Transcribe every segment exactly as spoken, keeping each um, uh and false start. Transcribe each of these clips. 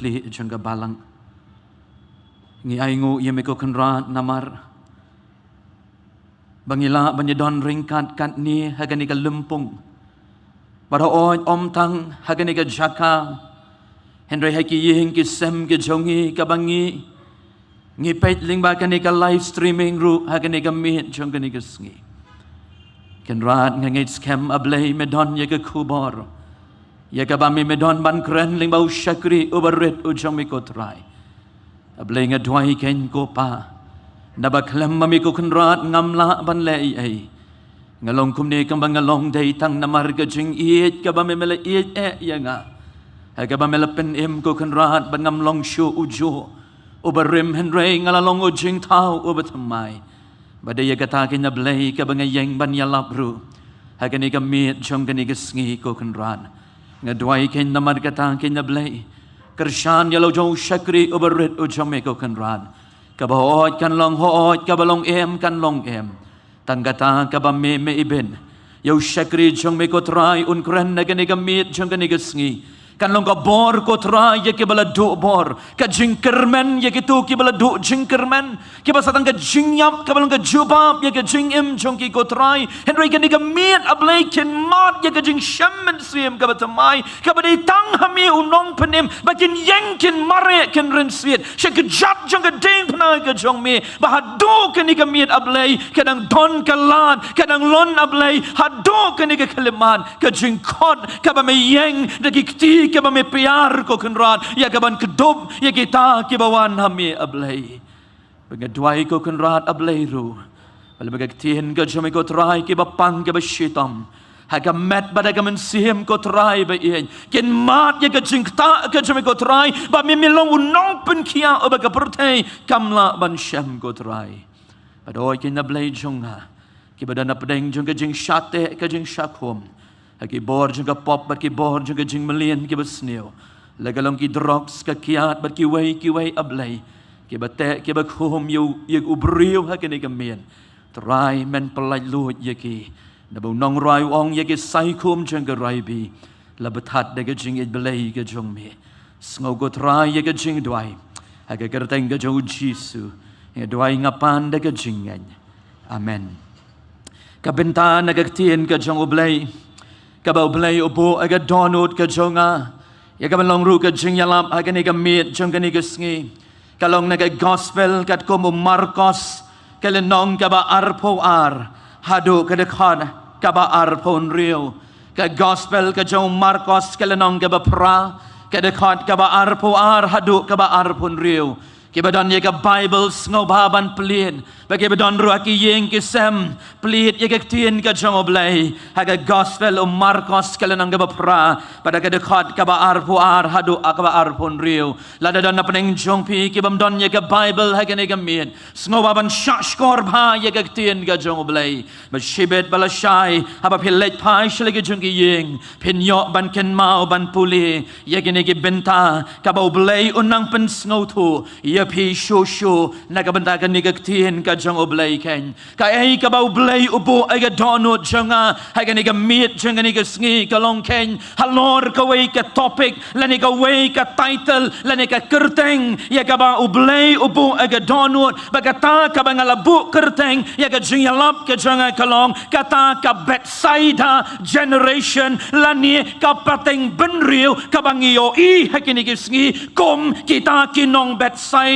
Pli jong ka balang. Ngi ai nguh ïa me ko Kynrad namar ba ngi lah ban ïa don ryngkat katne ha kane ka lympung. Bad hooid ym tang ha kane ka jaka, hynrei ha ki ïing ki sem ki jong ngi kaba ngi ngi peit lyngba kane ka live streaming ruh ha kane ka miet jong kane ka sngi. Kynrad nga ngeit skhem A Blei me don ïa ka khubor ïa kaba me me don ban kren lyngba u shakri uba rit u jong me ko Trai. A Blei nga duwai kein ko Pa, naba khlem ma me ko Kynrad ngam lah ban leh ei ei. Nga long kumne kumba nga long dei tang namar ka jingïeit kaba me me la ïeit eh ïa nga. Ha kaba me la pynim ko Kynrad ba ngam long shuh u juh uba rim hynrei nga la long u jingthaw uba thymmai. Ba dei ïa kata kein A Blei kaba nga ïeng ban ïalap ruh ha kane ka miet jong kane ka sngi ko Kynrad. Nga duwai kein namar kata kein A Blei. Kyrshan ïa la u jong u shakri uba rit u jong me ko Kynrad. Kaba hooid kan long hooid, kaba long em kan long em. Tang kata kaba me me ibit ïa u shakri jong me ko Trai un kren na kane ka miet jong kane ka sngi. Kan long ka bor ko Trai ïa kiba la duh bor, ka jingkyrmen ïa kito kiba la duh jingkyrmen, kiba sa tang ka jingïap kaba long ka jubab ïa ka jingim jong ki ko Trai. Hynrei kane ka miet A Blei kin mad ïa ka jingshem mynsiem kaba thymmai, kaba dei tang ha me u nongpynim ba kin ïeng kin mareh kin rynsied sha ka jait jong ka diengphna ka jong me. Ba haduh kane ka miet A Blei ka dang don ka lad, ka dang lon A Blei haduh kane ka khyllipmat ka jingkhot kaba me ïeng da ki kti kaba me pynïar ko Kynrad ïa kaban kdup ïa kita kiba wan ha me A Blei. Ba nga duwai ko Kynrad A Blei ruh ba lada ka ktien ka jong me ko Trai kiba pang kiba shitom ha ka met bad ha ka mynsiem ko Trai ba ïeit kin mad ïa ka jingktah ka jong me ko Trai ba me me long u nongpynkhiah uba ka pyrthei kam lah ban shem ko Trai. Bad hooid kein A Blei jong nga, kiba don hapdeng jong ka jingshah teh ka jingshah khum ha ki bor jong ka pop bad ki bor jong ka jingmlien kiba sniew, la ka long ki drugs ka kiad bad kiwei kiwei A Blei, kiba teh kiba khum ïa u, ïa u briew ha kane ka miet. Trai men pyllait luid ïa ki. Naba u nongrwai u ong ïa ki saikhum jong ka raibi la bthat da ka jingïeit Blei ka jong me. Sngew ko Trai ïa ka jingduwai ha ka kyrteng ka jong u Jisu nga duwai nga pan da ka jingngeit. Amen. Ka bynta na ka ktien ka jong U Blei kaba U Blei u buh ha ka dohnud ka jong nga ïa kaban long ruh ka jingïalap ha kane ka miet jong kane ka sngi ka long na ka gospel katkum u Markos ka lynnong kaba arphew ar haduh ka dkhot kaba arphew hynriew. Ka gospel ka jong u Markos ka lynnong kaba phra ka dkhot kaba arphew ar haduh kaba arphew hynriew. Kiba don ïa ka Baibl sngewbha ban plie. Bad kiba don ruh ha ki ïing ki sem, plie ïa ka ktien ka jong U Blei ha ka gospel u Markos ka lynnong kaba phra bad ka dkhot kaba arphew ar haduh kaba arphew hynriew. Lada don hapdeng jong phi kibym don ïa ka Baibl ha kane ka miet, sngewbha ban shah shkor bha ïa ka ktien ka jong U Blei. Bad shibit ba lashai haba phi leit phai sha la ki jong ki ïing, phin ïoh ban kynmaw ban pule ïa kine ki bynta kaba U Blei u nang pynsngewthuh ïa phi shuh shuh na ka bynta kane ka ktien ka jong U Blei kein. Kaei kaba U Blei u buh ha ka dohnud jong nga ha kane ka miet jong kane ka sngi ka long kein halor kawei ka topic lane kawei ka title lane ka kyrteng ïa kaba U Blei u buh ha ka dohnud, ba kata kaba nga la buh kyrteng ïa ka jingïalap ka jong nga ka long kata ka Bethsaida generation lane ka pateng bynriew kaba ngi ïohi ha kine ki sngi kum kita ki nong Bethsaida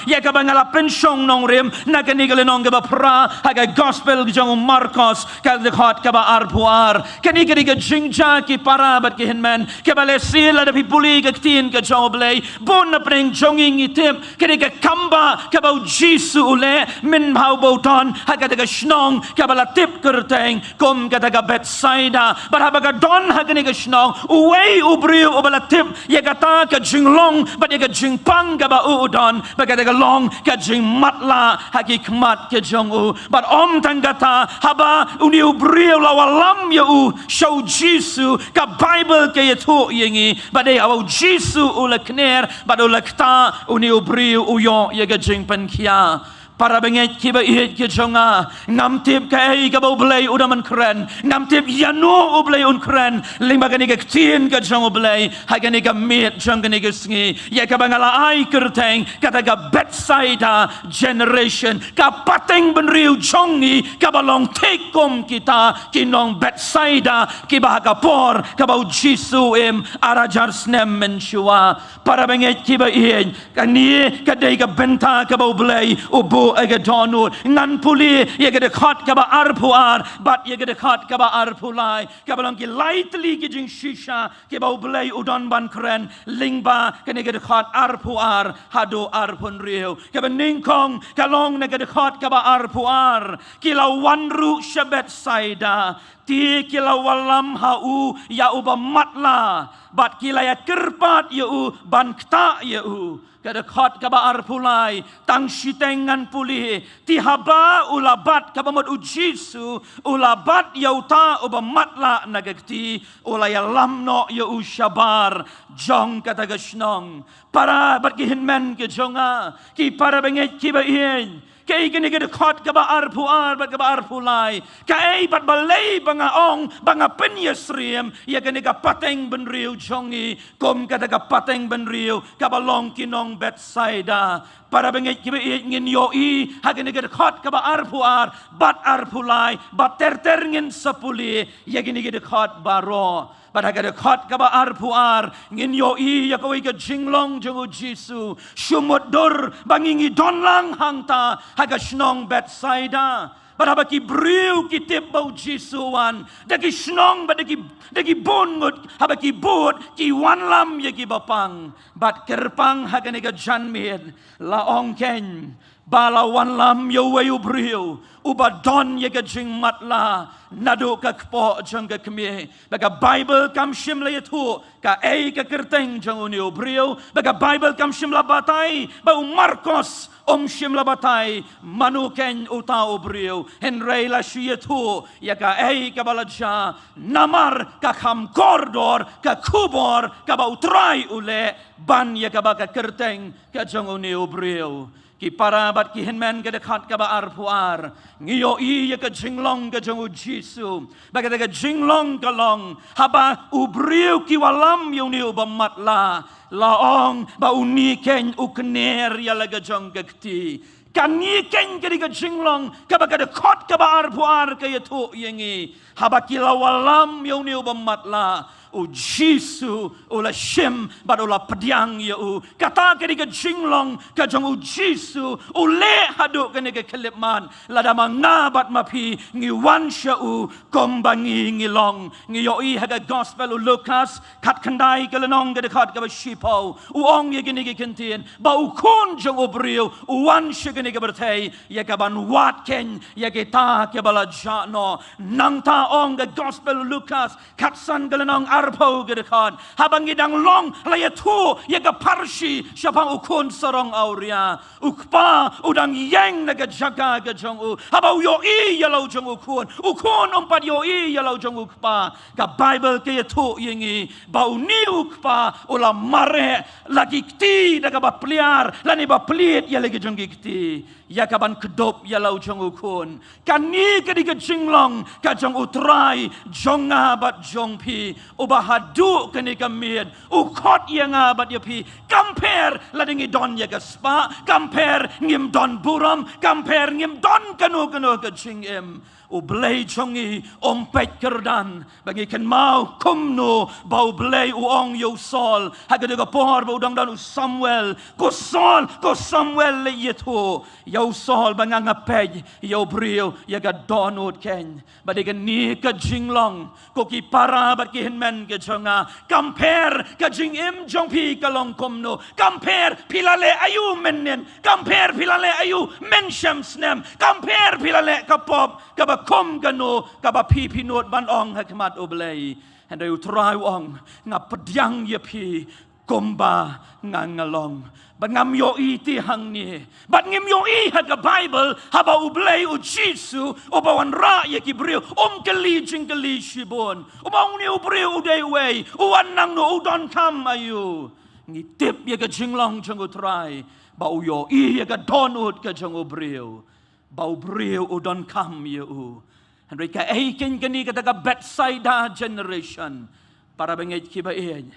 ïa kaba nga la pynshong nongrim na kane ka lynnong kaba phra ha ka gospel jong u Markos ka dkhot kaba arphew ar. Kane ka dei ka jingjia ki para bad ki hynmen, kaba lehse lada phi pule ka ktien ka jong U Blei, bun na pdeng jong ngi ngi tip ka dei ka kam ba kaba U Jisu u leh mynba u ba u don ha kata ka shnong kaba la tip kyrteng kum kata ka Bethsaida. Bad haba ka don ha kane ka shnong, uwei u briew uba la tip ïa kata ka jinglong bad ïa ka jingpang kaba u u don, bad kata ka long ka jingmatlah ha ki khmat ka jong u. Bad ym tang kata, haba une u briew la wallam ïa u sha U Jisu, ka Baibl ka ïathuh ïa ngi ba dei haba U Jisu u la kner bad u la ktah, une u briew u ïoh ïa ka jingpynkhiah. Para bangeit kiba ïeit ki jong nga, ngam tip kaei kaba U Blei u dang ban kren, ngam tip ïano U Blei un kren lyngba kane ka ktien ka jong U Blei ha kane ka miet jong kane ka sngi, ïa kaba nga la ai kyrteng kata ka Bethsaida generation, ka pateng bynriew jong ngi kaba long thik kum kita ki nong Bethsaida kiba ha ka por kaba U Jisu u im ar hajar snem mynshuwa. Para bangeit kiba ïeit, kane ka dei ka bynta kaba U Blei u buh ïa ka dohnud. Ngan pule ïa ka dkhot kaba arphew ar bad ïa ka dkhot kaba arphew lai, kaba long ki lai tylli ki jingshisha kiba U Blei u don ban kren lyngba kane ka dkhot arphew ar haduh arphew hynriew. Kaba nyngkong ka long na ka dkhot kaba arphew ar, ki la wan ruh sha Bethsaida, te ki la wallam ha u ïa uba matlah, bad ki la ïa kyrpad ïa u ban ktah ïa u. Ka dkhot kaba arphew lai, tang shiteng ngan pule, te haba u la bat, kaba mut U Jisu u la bat ïa uta uba matlah na ka kti, u la ïalam noh ïa u shabar jong kata ka shnong. Para bad ki hynmen ki jong nga, ki para bangeit kiba ïeit, kaei kane ka dkhot kaba arphew ar bad kaba arphew lai? Kaei bad balei ba nga ong ba nga pynïasyriem ïa kane ka pateng bynriew jong ngi kum kata ka pateng bynriew kaba long ki nong Bethsaida? Para bangeit kiba ïeit, ngin ïohi ha kane ka dkhot kaba arphew ar bad arphew lai, bad ter ter ngin sa pule ïa kine ki dkhot baroh. Bad ha ka dkhot kaba arphew ar ngin ïohi ïa kawei ka jinglong jong U Jisu, shu mutdur ba ngi ngi don lang hangta ha ka shnong Bethsaida. Bad haba ki briew ki tip ba U Jisu u wan, da ki shnong bad da ki, da ki bun ngut, haba ki bud ki wanlam ïa kiba pang. Bad kyrpang ha kane ka janmiet, la ong keiñ ba la wanlam ïa uwei u briew uba don ïa ka jingmatlah naduh ka kpoh jong ka kmie. Ba ka Baibl kam shym la ïathuh kaei ka kyrteng jong une u briew, ba ka Baibl kam shym la batai, ba u Markos um shym la batai mano keiñ uta u briew. Hynrei la shu ïathuh ïa kaei kaba la jia, namar ka kham kordor ka khubor kaba U Trai u leh ban ïa kaba ka kyrteng ka jong une u briew. Ki para bad ki hynmen, ka dkhot kaba arphew ar ngi ïohi ïa ka jinglong ka jong U Jisu. Ba kata ka jinglong ka long, haba u briew ki wallam ïa une uba matlah, la ong ba une keiñ u kner ïa la ka jong ka kti. Kane keiñ ka dei ka jinglong kaba ka dkhot kaba arphew ar ka ïathuh ïa ngi. Haba ki la wallam ïa une uba matlah, U Jisu u la shim bad u la pdiang ïa u. Kata ka dei ka jinglong ka jong U Jisu, u leh haduh kane ka khyllipmat. Lada ma nga bad ma phi ngi wan sha u, kumba ngi ngi long. Ngi ïohi ha ka Gospel u Lukas khatkhyndai ka lynnong ka dkhot kaba shiphew, u ong ïa kine ki kyntien, ba U Khun jong u briew u wan sha kane ka pyrthei ïa kaban wad keiñ ïa kita kiba la jah noh. Nangta ong ka Gospel u Lukas khatsan ka lynnong arphew ka dkhot, haba ngi dang long la ïathuh ïa ka pharshi shaphang U Khun sarong awria, U Kpa u dang ïeng na ka jaka ka jong u. Haba u ïohi ïa la u jong U Khun, U Khun um pat ïohi ïa la u jong U Kpa. Ka Baibl ka ïathuh ïa ngi ba une U Kpa u la mareh la ki kti da kaba pliar lane ba plied ïa la ki jong ki kti, ïa kaban kdup ïa la u jong U Khun. Kane ka dei ka jinglong ka jong U Trai jong nga bad jong phi, uba haduh kane ka miet u khot ïa nga bad ïa phi. Kam pher lada ngi don ïa ka spah, kam pher ngim don burom, kam pher ngim don kano kano ka jingim, U Blei jong ngi um peit kyrdan. Ba ngi kynmaw kumno ba U Blei u ong ïa u Saul ha ka dei ka por ba u dang don u Samuel, ko Saul, ko Samuel, leit ïathuh ïa u Saul ba nga nga peit ïa u briew ïa ka dohnud keiñ. Ba dei kane ka jinglong, ko ki para bad ki hynmen ki jong nga, kam pher ka jingim jong phi ka long kumno, kam pher phi la leh aïu mynnin, kam pher phi la leh aïu mynshem snem, kam pher phi la leh ka pop kaba kum kano kaba phi phi nud ban ong ha khmat U Blei. Hynrei U Trai u ong, nga pdiang ïa phi kumba nga nga long. Ba ngam ïohi te hangne, bad ngim ïohi ha ka Baibl haba U Blei U Jisu uba wanrah ïa ki briew um kylli jingkylli shibun. Uba ong, une u briew u dei uei, u wan nangno, u donkam aïu? Ngi tip ïa ka jinglong jong u Trai, ba u ïohi ïa ka dohnud ka jong u briew, ba u briew u donkam ïa u. Hynrei kaei kein kane kata ka Bethsaida generation? Para bangeit kiba ïeit,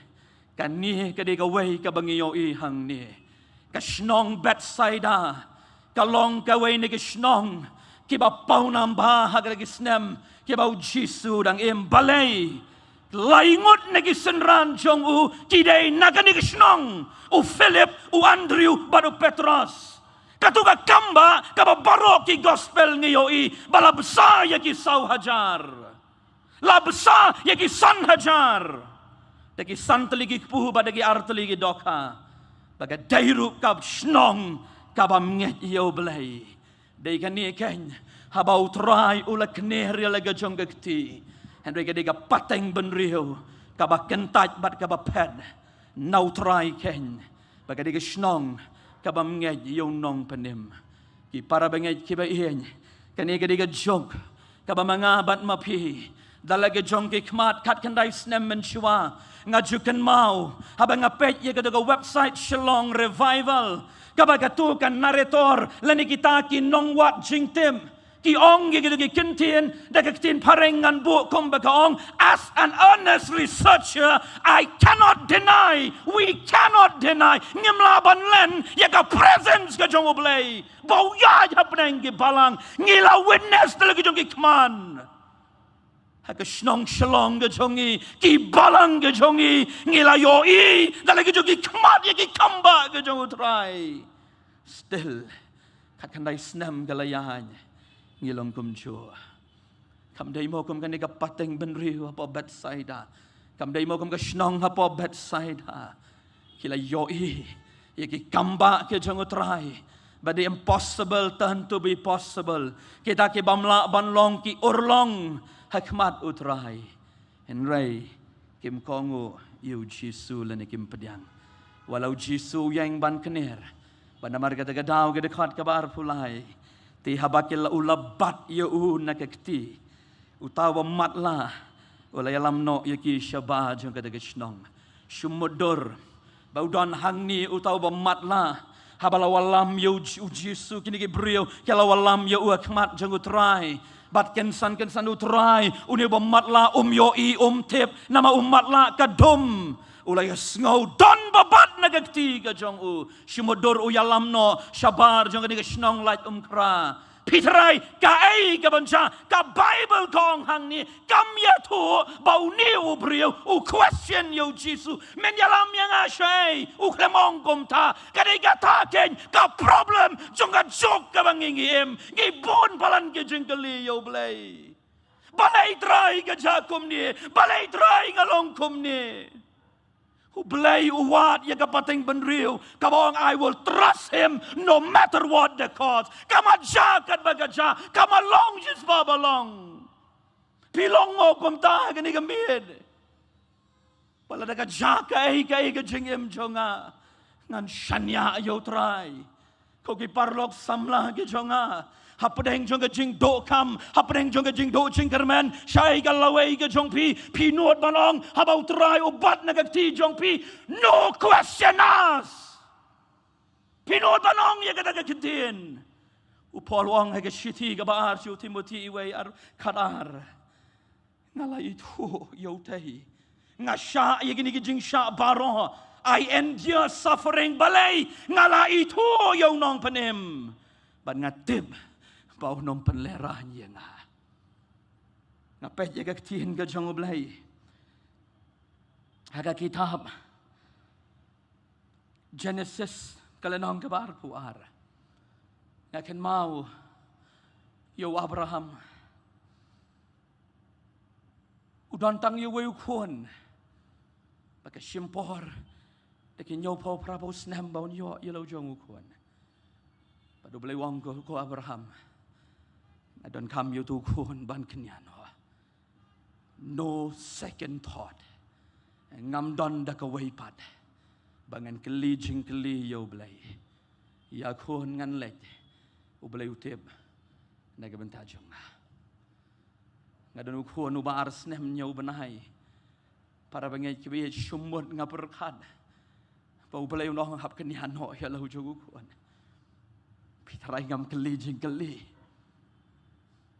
kane ka dei kawei kaba ngi ïohi hangne. Ka shnong Bethsaida ka long kawei na ki shnong kiba pawnam bha ha kata ki snem kiba u Jisu u dang im. Balei? Lai ngut na ki synran jong u ki dei na kane ka shnong: u Philip, u Andrew bad u Petros. Kato ka kam ba kaba baroh ki gospel ngi ïohi ba la bsa ïa ki saw hajar. La bsa ïa ki san hajar. Da ki san tylli ki kpu bad da ki ar tylli ki dohkha. Ba ka dei ruh ka shnong kaba ngeit ïa u Blei. Dei kane kein, haba u Trai u la kner ïa la ka jong ka kti, hynrei ka dei ka pateng bynriew kaba kyntait bad kaba phet na u Trai kein, ba ka dei ka shnong kaba ngeit ïa u Nongpynim. Ki para bangeit kiba ïeit, kane ka dei ka juk kaba ma nga bad ma phi, da la ka jong ki khmat khatkhyndai snem mynshuwa, nga ju kynmaw haba nga peit ïa kato ka website Shillong Revival, kaba kato ka narrator lane kita ki nongwad jingtip ki ong ïa kato ki kyntien, da ka ktien phareng ngan buh kumba ka ong: "As an earnest researcher, I cannot deny, we cannot deny." Ngim lah ban len ïa ka presence ka jong u Blei ba u ïaid hapdeng ki balang. Ngi la witness da la ki jong ki khmat. Ha ka shnong Shillong ka jong ngi, ki balang ka jong ngi, ngi la ïohi da la ki jong ki khmat ïa ki kam ba ka jong u Trai. Still, khatkhyndai snem ka la ïaid, ngi long kumjuh. Kam dei mo kum kane ka pateng bynriew hapoh Bethsaida? Kam dei mo kum ka shnong hapoh Bethsaida? Ki la ïohi ïa ki kam ba ka jong u Trai, ba the impossible turn to be possible. Kita ki bym lah ban long ki urlong ha khmat u Trai. Hynrei kim kohnguh ïa u Jisu lane kim pdiang. Wat la u Jisu u ïeng ban kner, bad namar kata ka daw, ka dkhot kaba arphew lai, te haba ki la, u la bat ïa u na ka kti, uta uba matlah u la ïalam noh ïa ki shabar jong kata ka shnong. Shu mutdur ba u don hangne uta uba matlah. Haba la wallam ïa u J-, u Jisu, kine ki briew ki la wallam ïa u ha khmat jong u Trai. Bad kynsan kynsan u Trai, une uba matlah um ïohi, um tip, namar u matlah ka dum. U la ïohsngew don ba bat na ka kti ka jong u. Shu mutdur u ïalam noh shabar jong kane ka shnong Laitumkhrah. Phi tharai kaei ka ban jia? Ka Baibl ka ong hangne, kam ïathuh ba une u briew u question ïa u Jisu: "Men ïalam ïa nga shaei?" U khlem ong kumta. Ka dei kata kein ka problem jong ka juk kaba ngi, ngi im. Ngi bun palat ki jingkylli ïa u Blei. Balei Trai ka jia kumne? Balei Trai nga long kumne? U Blei u wad ïa ka pateng bynriew kaba ong, "I will trust him no matter what the cost." Kam jia katba ka jia, kam long shispah ba long. Phi long mo kumta ha kane ka miet? Wat la da ka jia kaei kaei ka jingim jong nga, ngan shaniah ïa u Trai. Ko ki paralok samla ki jong nga, hapdeng jong ka jingdohkam, hapdeng jong ka jingduh jingkyrmen, shaei ka lawei ka jong phi? Phi nud ban ong, haba u Trai u bat na ka kti jong phi, "No question asked." Phi nud ban ong ïa kata ka ktien. U Paul u ong ha ka shithi kaba ar sha u Timothi, wei ar, khatar: "Nga la ithuh ïa u Trai. Nga shah ïa kine ki jingshah baroh. I endure suffering. Balei? Nga la ithuh ïa u Nongpynim. Bad nga tip ba un ym pynlehraiñ ïa nga." Nga peit ïa ka ktien ka jong u Blei ha ka kitab Genesis, ka lynnong kaba arphew ar. Nga kynmaw ïa u Abraham. U don tang ïa uwei u khun. Bad ka shim por da ki hynñiewphew phraphew snem ba un ïoh ïa la u jong u khun. Bad u Blei u ong, "Ko, ko Abraham, nga donkam ïa uto u khun ban kynñiaw noh. No second thought. Ngam don da kawei pat ba ngan kylli jingkylli ïa u Blei. Ïa u khun ngan leit, u Blei u tip na ka bynta jong nga." Nga don u khun uba ar snem hynñiew bnai. Para bangeit kiba ïeit, shu mut nga pyrkhat Ba U Blei un ong hap kyndiah noh ïa la u jong u khun. Phi trai ngam kylli jingkylli.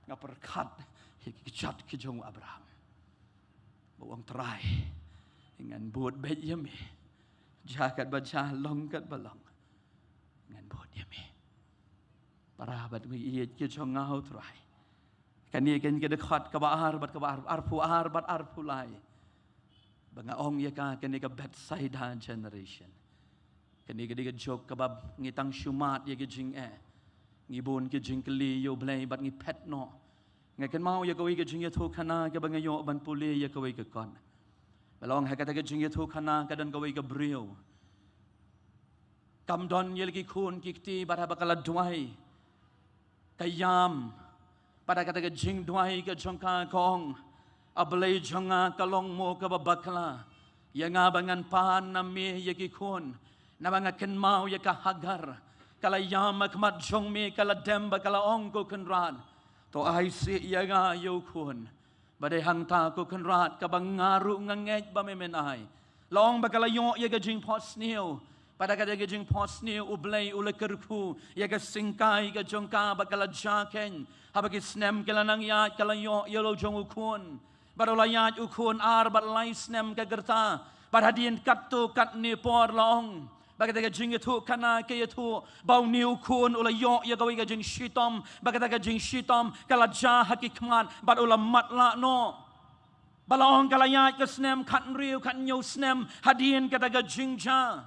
Nga pyrkhat ïa ki kjat ki jong u Abraham. Ba u ong Trai, ngan bud beit ïa me. Jia katba jia, long katba long, ngan bud ïa me. Para bad ngi ïeit ki jong nga, ho Trai. Kane kane ka dkhot kaba ar bad kaba ar, arphew ar bad arphew lai. Ba nga ong ïa ka kane ka Bethsaida generation. Kane ka dei ka jok kaba ngi tang shu mad ïa ka jingeh. Ngi bun ki jingkylli ïa U Blei bad ngi phet noh. Nga kynmaw ïa kawei ka jingïathuhkhana kaba nga ïoh ban pule ïa kawei ka kot. Ba long ha kata ka jingïathuhkhana ka don kawei ka briew. Kam don ïa la ki khun ki kti bad haba ka la duwai ka ïam. Bad ha kata ka jingduwai ka jong ka ka ong, A Blei jong nga, ka long mo kaba bakla ïa nga ba ngan pan na me ïa ki khun. Naba nga kynmaw ïa ka Hagar, ka la ïam ha khmat jong me, ka la dem bad ka la ong, Ko Kynrad, to ai sih ïa nga ïa u khun. Ba dei hangta, Ko Kynrad, kaba nga ruh nga ngeit ba me men ai. La ong ba ka la ïoh ïa ka jingphohsniew. Bad ha kata ka jingphohsniew U Blei u la kyrkhu ïa ka syngkai ka jong ka ba ka la jia khein. Haba ki snem ki la nang ïaid ka la ïoh ïa la u jong u khun. Bad u la ïaid u khun ar bad lai snem ka rta. Bad hadien katto katne por la ong ba kata ka jingïathuhkhana ka ïathuh ba une u khun u la ïoh ïa kawei ka jingshitom, ba kata ka jingshitom ka la jia ha ki khmat bad u la matlah noh. Ba la ong ka la ïaid ka snem khathynriew khathynñiew snem hadien kata ka jingjia.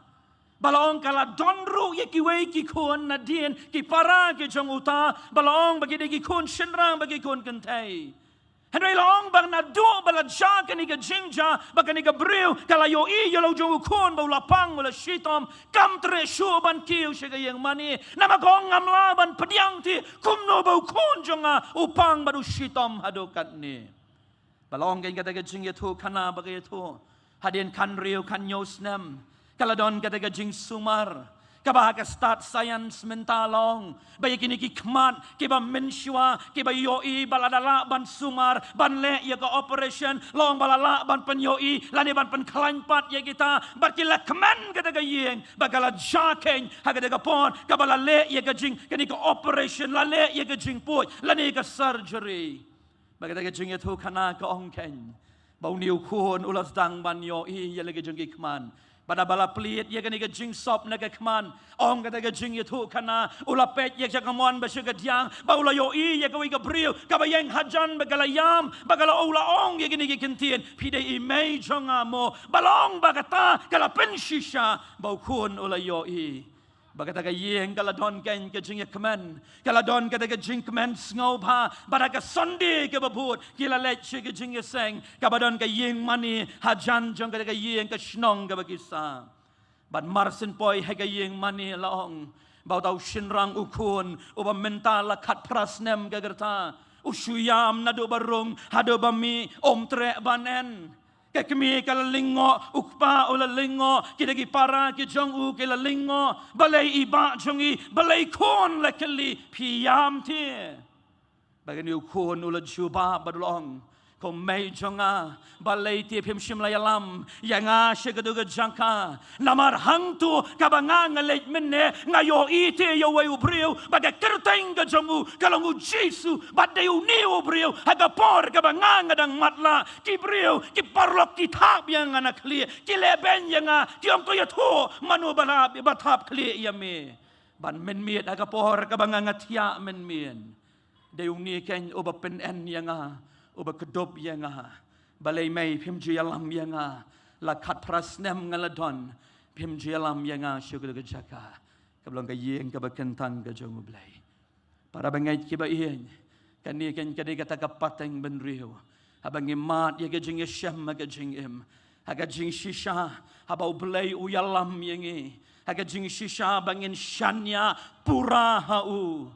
Ba la ong ka la don ruh ïa kiwei ki khun nadien, ki para ki jong uta, ba la ong ba ki dei ki khun shynrang, ba ki khun kynthei. Hynrei la ong ba naduh ba la jia kane ka jingjia, ba kane ka briew ka la ïohi ïa la u jong u khun ba u la pang, u la shitom, kam treh shuh ban kiew sha ka ïing mane. Namar ka ong, ngam lah ban pdiang te kumno ba u khun jong nga u pang bad u shitom haduh katne. Ba la ong kein kata ka jingïathuhkhana ba ka ïathuh, hadien khathynriew khathynñiew snem ka la don kata ka jingsumar. Kaba ha ka stad science mynta la ong ba ïa kine ki khmat kiba mynshuwa, kiba ïohi ba lada lah ban sumar, ban leh ïa ka operation, la ong ba la lah ban pynïohi lane ban pynkhlaiñ pat ïa kita. Bad ki la kmen kata ka ïing ba ka la jia khein ha kata ka por kaba la leh ïa ka jing, kane ka operation, la leh ïa ka jingpud lane ka surgery. Ba kata ka jingïathuhkhana ka ong kein ba une u khun u la sdang ban ïohi ïa la ka jong ki khmat. Bad haba la plied ïa kane ka jingsop na ka khmat, ong kata ka jingïathuhkhana, u la peit ïa sha kamon bad sha kadiang, ba u la ïohi ïa kawei ka briew kaba ïeng hajan, ba ka la ïam, ba ka la, u la ong ïa kine ki ktien, Phi dei i mei jong nga mo? Ba la ong ba kata ka la pynshisha ba u khun u la ïohi. Ba kata ka ïing ka la don kein ka jingïakmen, ka la don kata ka jingkmen sngewbha. Bad ha ka Sunday kaba bud ki la leit sha ka jingïaseng kaba don ka ïing mane hajan jong kata ka ïing, ka shnong kaba ki sah. Bad mar syn poi ha ka ïing mane la ong ba uta u shynrang, u khun uba mynta la khatphra snem ka rta, u shu ïam naduh ba rung haduh ba mih, um treh ban en. Ka kmie ka la lyngngoh, u kpa u la lyngngoh, kita ki para ki jong u ki la lyngngoh. Balei i bah jong ngi, balei khun, la kylli, phi ïam te? Ba kane u khun u la jubab bad u la ong, Ko mei jong nga, balei te phim shym la ïalam ïa nga sha katu ka jaka? Namar hangto kaba nga nga leit mynne, nga ïohi te ïa uwei u briew ba ka kyrteng ka jong u ka long U Jisu. Bad dei une u briew ha ka por kaba nga nga dang matlah, ki briew, ki paralok ki thap ïa nga na khlieh, ki lehbeiñ ïa nga, ki ong, To ïathuh mano ba la, ba thap khlieh ïa me. Ban mynmiet ha ka por kaba nga nga thiah mynmiet, dei une kein uba pynen ïa nga, uba kdup ïa nga. Balei mei phim ju ïalam ïa nga? La khatphra snem nga la don, phim ju ïalam ïa nga sha katu ka jaka kaba long ka ïing kaba kyntang ka jong U Blei. Para bangeit kiba ïeit, kane kein ka dei kata ka pateng bynriew. Haba ngi mad ïa ka jingïashem ha ka jingim, ha ka jingshisha, haba U Blei u ïalam ïa ngi, ha ka jingshisha ba ngin shaniah pura ha u.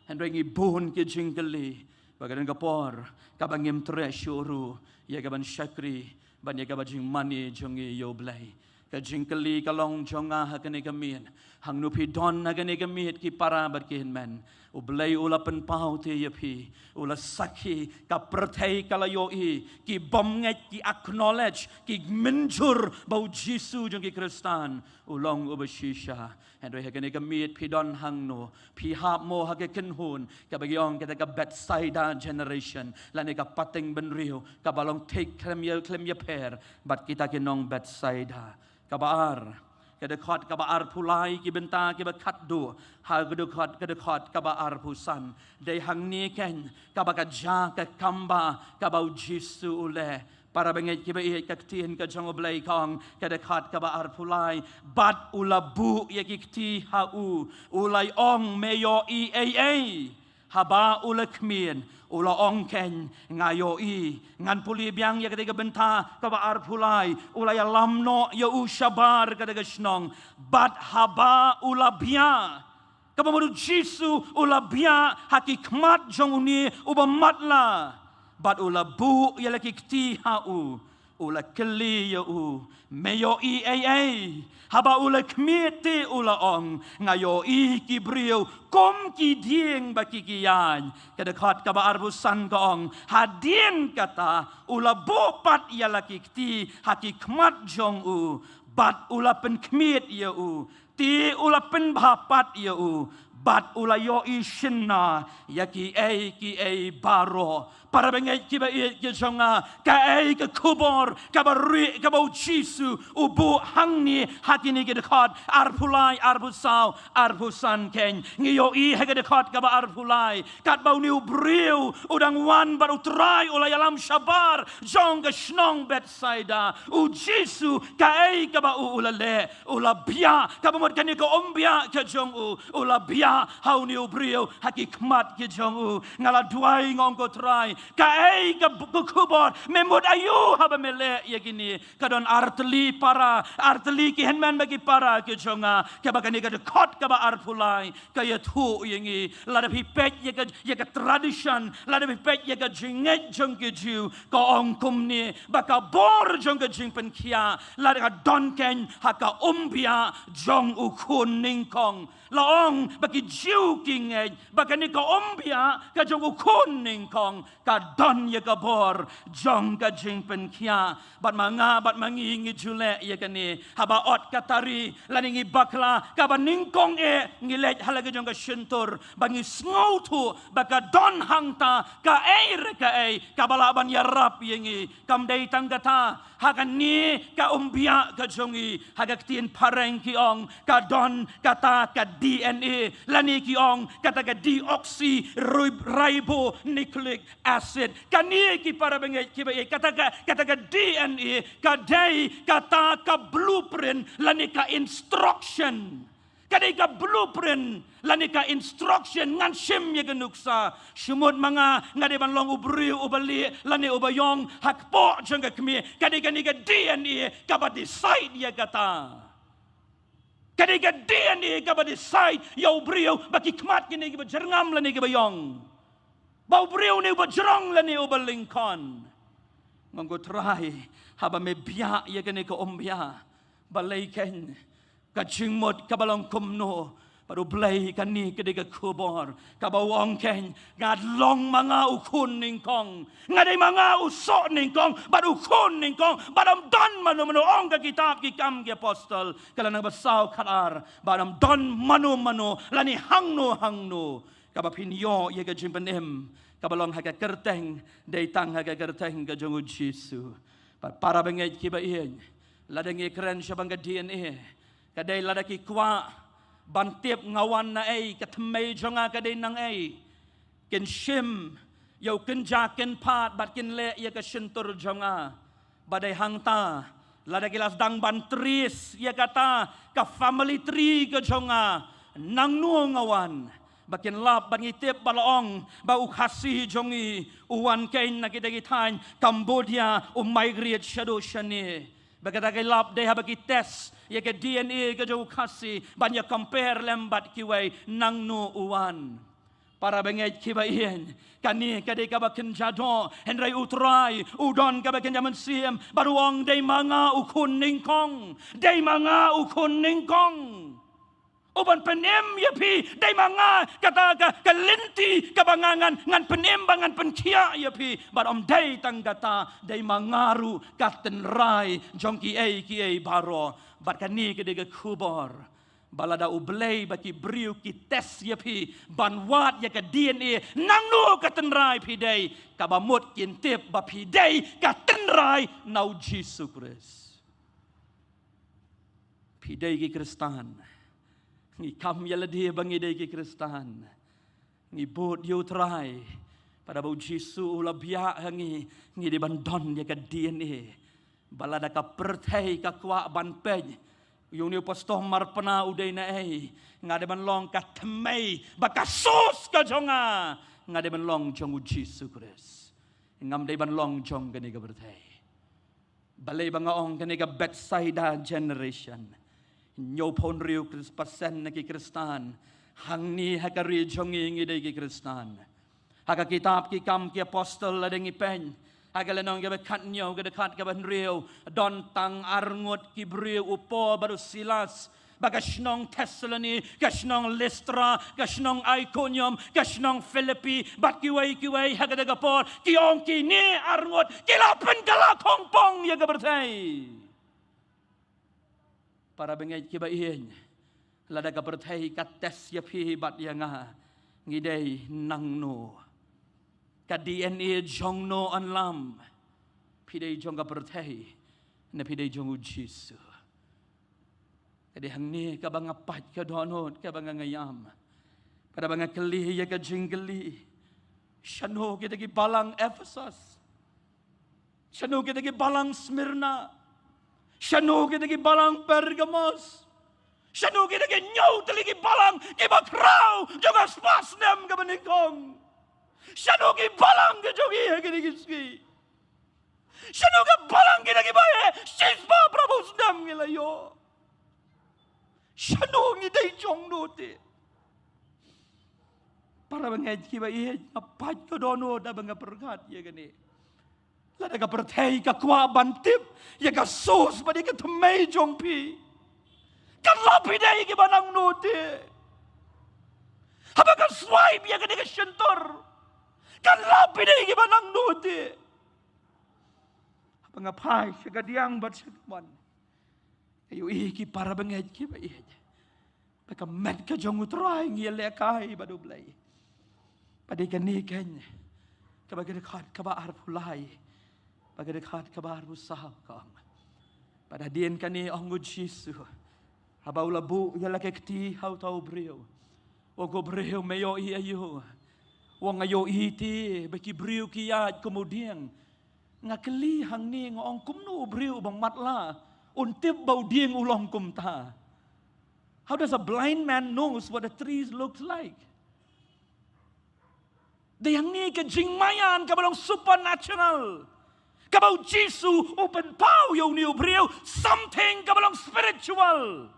Hynrei ngi bun ki jingkylli, ba ka don ka por kaba ngim treh shuh ruh ïa kaban shakri ban ïa kaba jingmane jong ngi ïa U Blei. Ka jingkylli ka long jong nga ha kane ka miet, hangno phi don ha kane ka miet ki para bad ki hynmen? U Blei u la pynpaw te ïa phi, u la sakhi, ka pyrthei ka la ïohi, ki bym ngeit, ki acknowledge, ki mynjur ba u Jisu jong ki Khristan u long uba shisha. Hynrei ha kane ka miet phi don hangno? Phi hap mo ha ka kynhun kaba ki ong kata ka Bethsaida generation, lane ka pateng bynriew kaba long thik khlem ïa, khlem ïapher bad kita ki nong Bethsaida? Kaba ar, ka dkhot kaba arphew lai, ki bynta kiba khatduh ha ka dkhot, ka dkhot kaba arphew san. Dei hangne keiñ kaba ka ja ka kamba kaba u Jisu u leh. Para bangeit kiba ïeit, ka ktien ka jong U Blei ka ong, ka dkhot kaba arphew lai, bad u la buh ïa ki kti ha u, u la ong, me ïohi ei ei? Haba u la khmied, u la ong keiñ, nga ïohi. Ngan pule biang ïa katei ka bynta kaba arphew lai, u la ïalam noh ïa u shabar katei ka shnong. Bad haba u la biah, kaba mut u Jisu u la biah ha ki khmat jong une uba matlah, bad u la buh ïa la ki kti ha u, u la kylli ïa u, me ïohi ei ei? Haba u la khmied te u la ong, nga ïohi ki briew kum ki dieng ba ki ki ïaid. Ka dkhot kaba arphew san ka ong, hadien kata u la buh pat ïa la ki kti ha ki khmat jong u, bad u la pynkhmied ïa u. Te u la pynbha pat ïa u, bad u la ïohi shynna ïa kiei kiei baroh. Para bangeit kiba ïeit ki jong nga, kaei ka khubor kaba rieh kaba u Jisu u buh hangne ha kine ki dkhot arphew lai, arphew saw, arphew san keiñ? Ngi ïohi ha ka dkhot kaba arphew lai, katba une u briew u dang wan bad u Trai u la ïalam shabar jong ka shnong Bethsaida, u Jisu kaei kaba u, u la leh? U la biah. Kaba mut kane ka umbiah ka jong u, u la biah ha une u briew ha ki khmat ki jong u. Nga la duwai, nga ong, ko Trai, kaei ka b-, ka khubor? Me mut aïu haba me leh ïa kine? Ka don artylli para, artylli ki hynmen bad ki para ki jong nga, kaba kane ka dkhot kaba arphew lai ka ïathuh ïa ngi. Lada phi peit ïa ka, ïa ka tradition, lada phi peit ïa ka jingngeit jong ki Jiw, ka ong kumne, ba ka bor jong ka jingpynkhiah la ka don keiñ ha ka umbiah jong u khun nyngkong. La ong ba ki Jiw ki ngeit ba kane ka umbiah ka jong u khun nyngkong ka don ïa ka bor jong ka jingpynkhiah. Bad ma nga bad ma ngi ngi ju leh ïa kane. Haba ot ka tari lane ngi bakla, kaba nyngkong eh ngi leit ha la ka jong ka shyntur ba ngi sngewthuh ba ka don hangta kaei re kaei kaba lah ban ïarap ïa ngi. Kam dei tang kata, ha kane ka umbiah ka jong ngi, ha ka ktien phareng ki ong, ka don kata ka D N A, lane ki ong kata ka deoxyribonucleic acid. Kane, ki para bangeit kiba ïeit, kata ka, kata ka D N A ka dei kata ka blueprint lane ka instruction. Ka dei ka blueprint lane ka instruction. Ngan shim ïa ka nuksa. Shu mut ma nga, nga dei ban long u briew uba lieh lane uba ïong ha kpoh jong ka kmie. Ka dei kane ka D N A kaba decide ïa kata. Ka dei ka D N A kaba decide ïa u briew ba ki khmat kine kiba jyrngam lane kiba ïong, ba u briew ne uba jrong lane uba lyngkot. Nga ong, ko Trai, haba me biah ïa kane ka umbiah, balei keiñ? Ka jingmut kaba long kumno? Bad U Blei, kane ka dei ka khubor kaba u ong keiñ, nga long ma nga u khun nyngkong. Nga dei ma nga u soh nyngkong bad u khun nyngkong, bad ym don mano mano, ong ka kitab Ki Kam ki Apostol, ka lynnong ba saw khatar, bad ym don mano mano lane hangno hangno kaba phin ïoh ïa ka jingpynim kaba long ha ka kyrteng, dei tang ha ka kyrteng ka jong u Jisu. Bad para bangeit kiba ïeit, lada ngi kren shaphang ka D N A, ka dei lada ki kwah ban tip nga wan na ei, ka thymmei jong nga ka dei nang ei, kin shim ïa u kynja kynphad bad kin leh ïa ka shyntur jong nga. Ba dei hangta, lada ki la sdang ban trace ïa kata ka family tree ka jong nga, nangno nga wan, ba kin lap, ba ngi tip, ba la ong ba u Khasi jong ngi u wan keiñ na kita ki thaiñ Cambodia, u migrate shaduh shane. Ba kata ka lap dei haba ki test ïa ka D N A ka jong u Khasi ban ïa compare lem bad kiwei, nangno u wan. Para bangeit kiba ïeit, kane ka dei kaba kynja doh, hynrei U Trai u don kaba kynja mynsiem bad u ong, dei ma nga u khun nyngkong, dei ma nga u khun nyngkong. U ban pynim ïa phi, dei ma nga kata ka, ka lynti kaba nga ngan, ngan pynim ba ngan pynkhiah ïa phi. Bad ym dei tang kata, dei ma nga ruh ka tynrai jong kiei kiei baroh. Bad kane ka dei ka khubor ba lada U Blei ba ki briew ki test ïa phi ban wad ïa ka D N A, nangno ka tynrai phi dei, kaba mut kin tip ba phi dei ka tynrai na U Jisu Khrist. Phi dei ki Khristan. Ngi kam ïa lade ba ngi dei ki Khristan. Ngi bud ïa U Trai. Pat haba U Jisu u la biah ha ngi, ngi dei ban don ïa ka D N A. Ba lada ka pyrthei ka kwah ban peit ïa une u pastor Marpna u dei na ei, nga dei ban long ka thymmei ba ka source ka jong nga, nga dei ban long jong U Jisu Khrist. Ngam dei ban long jong kane ka pyrthei. Balei ba nga ong kane ka Bethsaida generation? Hynñiewphew hynriew percent na ki Khristan hangne ha ka ri jong ngi ngi dei ki Khristan. Ha ka kitab Ki Kam ki Apostol lada ngi peit ha ka lynnong kaba khathynñiew, ka dkhot kaba hynriew, don tang arngut ki briew, u Paul bad u Silas, ba ka shnong Thessaloni, ka shnong Listra, ka shnong Iconium, ka shnong Philippi, bad kiwei kiwei ha kata ka por, ki ong kine arngut ki la pynkylla khongpong ïa ka pyrthei. Para bangeit kiba ïeit, lada ka pyrthei ka test ïa phi bad ïa nga, ngi dei nangno? Ka D N A jong no, ong lang, phi dei jong ka pyrthei ne phi dei jong U Jisu? Ka dei hangne kaba nga pait ka dohnud, kaba nga ngam. Pat haba nga kylli ïa ka jingkylli, shano kita ki balang Ephesus? Shano kita ki balang Smyrna? Shano kita ki balang Pergamos? Shano kita ki hynñiew tylli ki balang kiba khraw jong ka spah snem kaba nyngkong? Shano ki balang ki jong ngi ha kine ki sngi? Shano ki balang kita kiba heh shispah phra phew snem ngi la ïoh? Shano ngi dei jong no te? Para bangeit kiba ïeit, nga pait ka dohnud haba nga pyrkhat ïa kane. Lada ka pyrthei ka kwah ban tip ïa ka source bad ïa ka thymmei jong phi, kan lap phi dei kiba nangno te? Haba ka swipe ïa kane ka shyntur, kan lap phi dei kiba nangno te? Haba nga phai sha kadiang bad sha kamon, nga ïohi, ki para bangeit kiba ïeit, ba ka met ka jong U Trai ngi ïalehkai bad U Blei. Bad ïa kane keiñ kaba ka dkhot kaba arphew lai, ba ka dkhot kaba arphew saw ka ong, bad hadien kane ong U Jisu, haba u la buh ïa la ka kti ha uta u briew, u ong, ko briew, me ïohi aïu? U ong, nga ïohi te ba ki briew ki ïaid kum u dieng. Nga kylli hangne, nga ong, kumno u briew uba matlah un tip ba u dieng u long kumta? How does a blind man knows what a tree looks like? Dei hangne ka jingmaïan kaba long supernatural, kaba U Jisu u pynpaw ïa une u briew, something kaba long spiritual.